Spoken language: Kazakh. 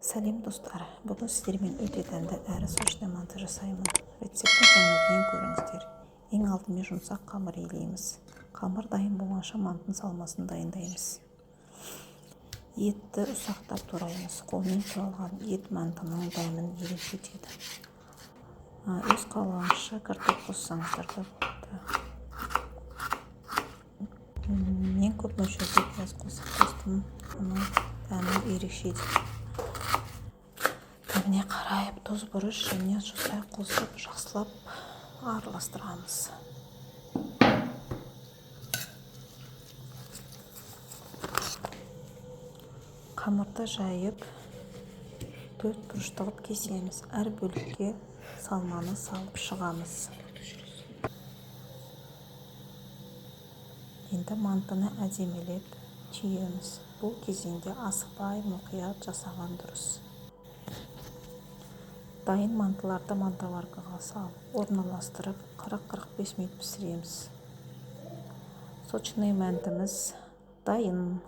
Сәлем, достар! Бүгін сіздермен өте дәмді әрі сочный манты жасаймын. Рецептін соңына дейін көріңіздер. Ең алдымен жұмсақ қамыр илейміз. Қамыр дайын болғанша, мантының салмасын дайындаймыз. Етті ұсақтап тураймыз. Қолмен туралған ет мантының дәмін ерекше етеді. Өз қалауыңызша картоп қоссаңыздар да болады. Мен көп мөлшерде пияз қостым, оның дәмі ерекше етеді. Дәміне қарай тұз, бұрыш және шұжық қосып, жақсылап араластырамыз. Қамырды жайып, төрт бұрышты қылып кесеміз. Әр бөлікке салманы салып шығамыз. Енді мантыны әдемілеп түйеміз. Бұл кезеңде асықпай, мұқият жасаған дұрыс. Дайын мантыларды мантоваркаға салып, орналастырып, 40-45 минут пісіреміз. Сочный мәнтіміз дайын.